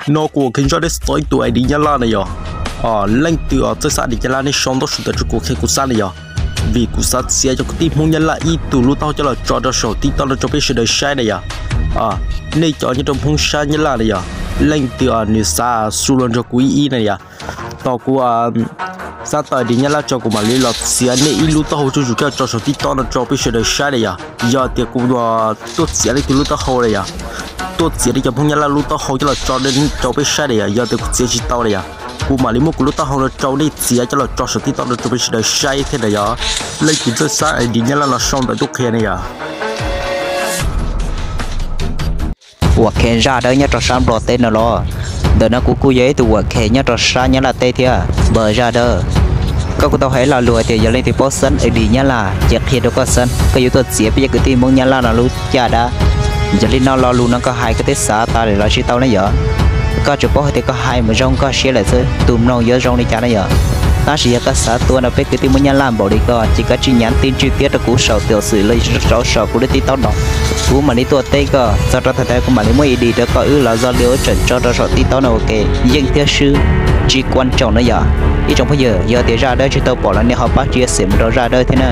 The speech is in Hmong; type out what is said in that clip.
No kuv ua qhia zaj dab tsi txog ib tug ID Nyab Laj na yog. Leej twg txawj xav ID Nyab Laj nej sau ntaub sau ntawv rau kuv qhia kuv xav na yog. Vim kuv xav txiav cov kwv tij Hmoob Nyab Laj ib tug lub taub hau coj los tso rau saum TikTok no rau peb sawv daws saib na yog. Nej cov nyob rau Hmoob sab Nyab Laj na yog, leej twg nws xav su los nrog kuv ib ib na yog. Tos kuv xav tau ID Nyab Laj tso kuv mam li los txiav nej ib lub taub hau zuj zus coj los tso saum TikTok no rau peb sawv daws saib na yog. Yog tias kuv tuaj txiav leej twg lub taub hau na yog, tuaj txiav nej cov Hmoob Nyab Laj lub taub hau coj los tso rau peb saib na yog, yog tias kuv txiav tsis tau na yog, kuv mam li muab kuv lub taub hau no rau nej txiav coj los tso saum TikTok no rau peb sawv daws saib thiab na yog. Leej twg txawj xav ID Nyab Laj no sau ntawv tuaj qhia na yog. Ua qhia zaj dawb nyob rau sab Nplog teb no los? Ntawm no kuv kuj yog ib tug ua qhia nyob rau sab Nyab Laj teb thiab npawg zaj dawb. Koj kuj tau hais lo lus hais tias yog leej twg paub xeeb ID Nyab Laj ces qhia rau koj xeeb, koj yuav tuaj txiav peb cov kwv tij Hmoob Nyab Laj no lub caj dab. Yog li no lo lus no koj hais koj twb xav tas lawm los tsis tau ne yog? Koj tsuas paub hais tias koj hais mus zoo koj siab lawm xwb, tus mloog yuav zoo li cas ne yog? Tab sis yog koj xav tua rau peb kwv tij Hmoob Nyab Laj npaum li ko ces koj tsis nyam tij ntswj tiab rau kuv saum tiam xwm los rau saum kuv lub TikTok no. Kuv mam li tuaj teb koj, txog rau thaum ntawd kuv mam li muab ID rau koj wb los zog li ua tseem tso rau saum TikTok no ua ke, yeej thiab swb tsis kuam tsaum na yog. Ib tsoom phooj ywg, yog tias zaj dawb tsis tau pom los nej ho pab tsia xem mus rau zaj dawb thiab na.